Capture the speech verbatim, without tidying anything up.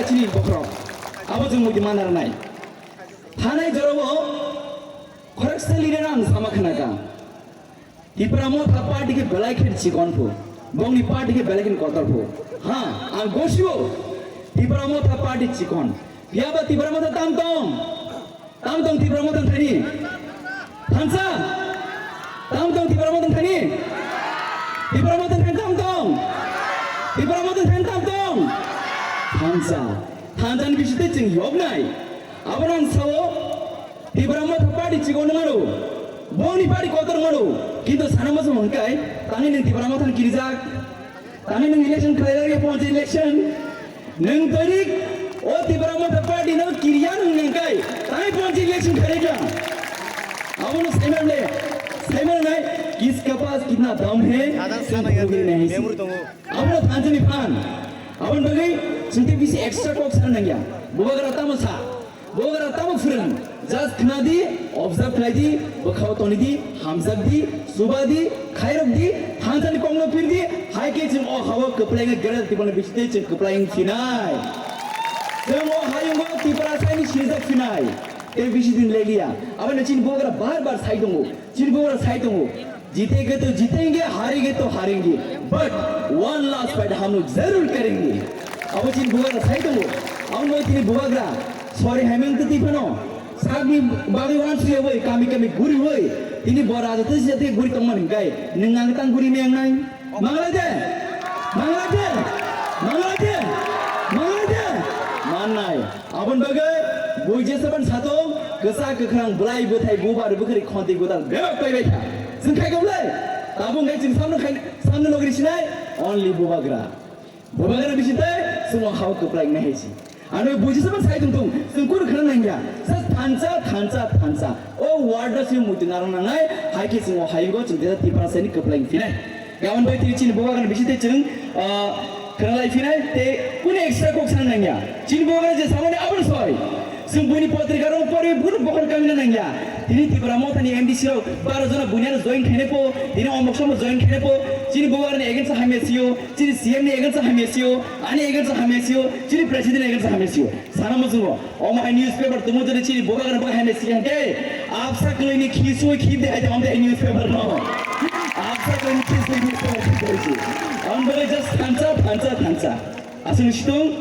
chini bokhorok. Abo chwng muitu mana rwnai. Thanai jorao khoroksa leader ang sama khna kha. Tipra Motha party khe belai khe chikon phu. Bongni party khe belai khe kotor phu. Ha, ang gosio. Tipra Motha party chikon. Phiya ba Tipra Motha tam tong. Tam tong Tipra Motha thani. Thansa. Tam tong Tipra Motha thani. Tipra Motha thani tam tong. Tipra Motha thani tam tong. Thansa. Thansa ni bisite chwng yoknai. Abo nang sao. Tipra Motha party chikon mano. Bongni party kotor mano. Kintu sana masa hongkai. Tangni nang Tipra Motha kirijak. Tani nwng election khlailai, panchayat election. Nwng torik o Tipra Motha party no kiriya nwng nangkai. Tani panchayat election khlaikha. Abono saiman le, saiman nai, kiska paas kitna dam hai, Sadan saiman sana ya guri nahi si. Memory tongo. Abono thansa ni phan. Aboni bagwi chwng tei bisi extra kok sana nangya. Bubagra tamo sa. Bubagra tamo phwrwng, just khna di, observe khlai di, bwkhao toni di, hamjak di, chuba di, khairok di, thansa ni kokno pir di, hai khe chwng o hao kwplai wngwi gera Tipra ni bisitwi chwng kwplai wng phinai. Chwng o hayungo Tipra saini sinijak phinai. Tei bisi din leliya. Aboni chini bubagra bar bar sai tongo. Chini bubagra sai tongo, "Jitenge to jitenge, harenge to harenge, but one last fight hum log zarur karenge." Abo chini bubagra sai tongo. Abo bai chini bubagra, sorry, haimang twi phano. Sakni bagwi uansukya bai, kami kami guri bai. Tini bo raja twi sijak twi guri tongmani hwnkhe, nwng ang tang guri meng nai. Manglai de? Manglai de? Manglai de? Manglai de? Mannai. Aboni bagwi bui jesaban satung, kwchak kwkhrang bwlai bwthai bubar bwkhri khonti gwdal bebak paibai kha. Chwng khai kha bwlai? Tabuk wngkhe chwng samno khai, samno nogri sinai, only bubagra. Bubagra bising tei chwng o hao kwplai wngnai hai se. Ano bui jesaban sai tongthung, chwng kunu khna nangya. Just thansa, thansa, thansa. O word no chwng muitu narwk nangnai, hai khe chwng o hayungo chwng jesa Tiprasani kwplai wng phinai. Gabon bai tini chini bubagrani bising tei chwng, ah, khwnalai phinai tei kunu extra kok sana nangya. Chini bubagra je samani abono soi. Chwng buini potrika rok pori buno bokhor kamina nangya. Tini Tipra Mothani M D C rok baro jona buini ano join khainai po, tini omok somok join khainai po. Chini bubagrani against o hamya sio, chini C M ni against o hamya sio, ani against o hamya sio, chini president ni against o hamya sio. Sana muchungo, omo hai newspaper tumu jodi chini bubagrani bagwi hamya sio hwnkhe, absa kwlwini khisui khibde hai de omde hai newspaper no. Absa kwlwini khisui newspaper khibde hai si. Omde just thansa, thansa, thansa. Aswk ni situng,